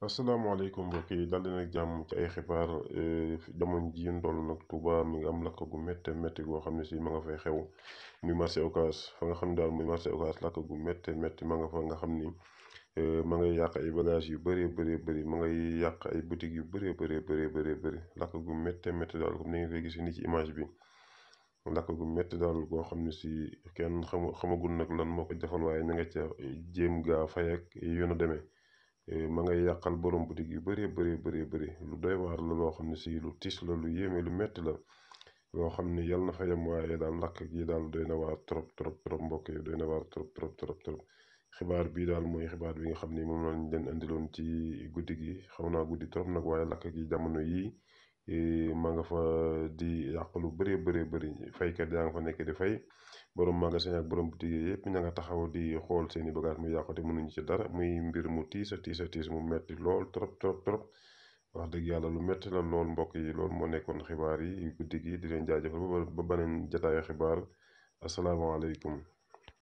asalaamaaleykum mbokk yi dal leen ak jàmm ci ay xibaar jamono ji ñu toll nag Touba mi ngi am lakk gu métte métti goo xam ne si ma nga fay xew muy marché Ocass fa nga xam ne daal muy marché Ocass lakk gu métte métti ma nga fa nga xam ni ma ngay yàq ay bagages yu bëree bëree bëri ma ngay yàq ay boutiques yu bëree bëree bëree bëree bëri lakk gu métte métti daal comme ni nga koy gis ni ci image bi lakk gu métti daal goo xam ne si kenn xamagul nag lan moo ko defal waaye ña nga ca jéem gaa fay ak yoon a demee. Ma ngay yàqal borom boutique yu bëree bëri lu doy waar la loo xam ne si lu tiis la lu yéeme lu metti la loo xam ne yal na fa yem waaye daal lakk gi daal doy na waar trop trop trop mbokk yi doy na waar trop trop trop trop xibaar bii daal mooy xibaar bi nga xam ni moom lañ leen indiloon ci guddi gi xaw naa guddi trop nag waaye lakk gi jamono yii ma nga fa di yàq lu bëri faykat yaa nga fa nekk di fay borom magasin ak borom boutique yi yëpp ña nga taxaw di xool seeni bagage muy yàqu te mënuñu ci dara muy mbir mu tiis mu metti lool trop trop trop wax dëgg yàlla lu metti la lool mbokk yi loolu moo nekkoon xibaar yi guddi gi di leen jaajëfal ba beneen jataayu xibaar asalaamaaleykum